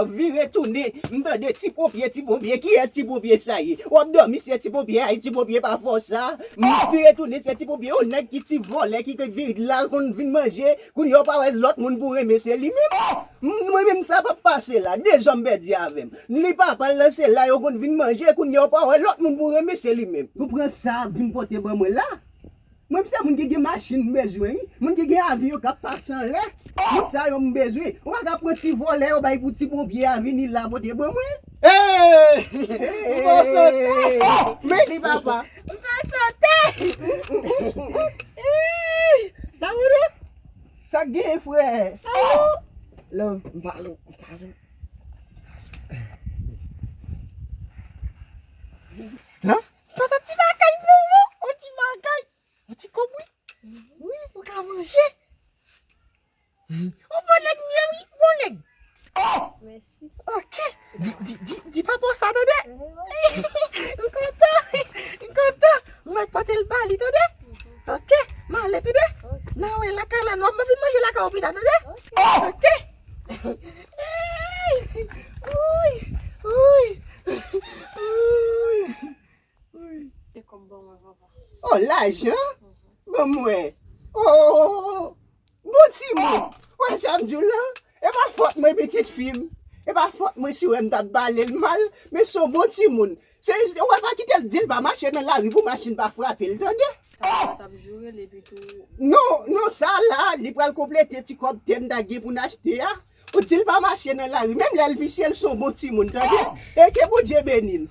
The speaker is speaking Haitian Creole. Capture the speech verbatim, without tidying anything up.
Vire tounen, m tande ti ponpye, ti ponpye, kiyès ti ponpye sa ye? W ap dòmi, se ti ponpye a ye, ti ponpye pa fè w sa. M vire tounen, se ti ponpye, yon nèg ki ti vòlè, ki, ki vire la, konn vin manje, kounye a w pa wè lòt moun pou renmen, se li menm. M, mwen menm, sa p ap pase la, de zòm pèdi avè m. Li pa pral nan se la, yo konn vin manje, kounye a w pa wè lòt moun pou renmen, se li menm. Ou pran sa, vin pote ban mwen la. Mwen, m se moun ki gen machin m bezwen, wi. Moun ki gen avyon k ap pase anlè. Moun sa yo m bezwen. Ou pa ka pran ti vòlè yo bay pou ti ponpye a vini la pote ban mwen. Hey! M pa sote! Men li papa! M pa sote! Hey! Sa vre? Sa k gen, frè? Alo? Love, m pa love, m pa love. Love? Pata ti bagay pou ou, yon ti bagay. Yon ti kòb, wi. Wi, ou ka manje. Yon bon nèg m ye, wi, bon nèg. Mèsi. Ok. Di, di, di, di papa w sa, tande? M kontan, m kontan. Mwen pote l ba li, tande? Ok. M ale, tande? N a wè lakay la, nou ap vin manje lakay ou pita, tande? Ok. Ey! Woy! Woy! Woy! Woy! Se kòb ban mwen, papa. Oh, lajan? Ban mwen. Oh, bon timoun. Wè sa m di w la? E pa fòt mwen, pitit fi m. E pa fòt mwen si w wè m t ap bale l mal, men se yon bon timoun. Se, ou wè, pa kite l di l pa mache nan lari pou machin pa frape l, tande? Tata t ap joure l epi tou. Non, non, sa la, li pral konplete ti kòb tè n ta gen pou n achte a. Ou di l pa mache nan lari, menm lè l visye, l se yon bon timoun, tande? E ke Bondye beni l.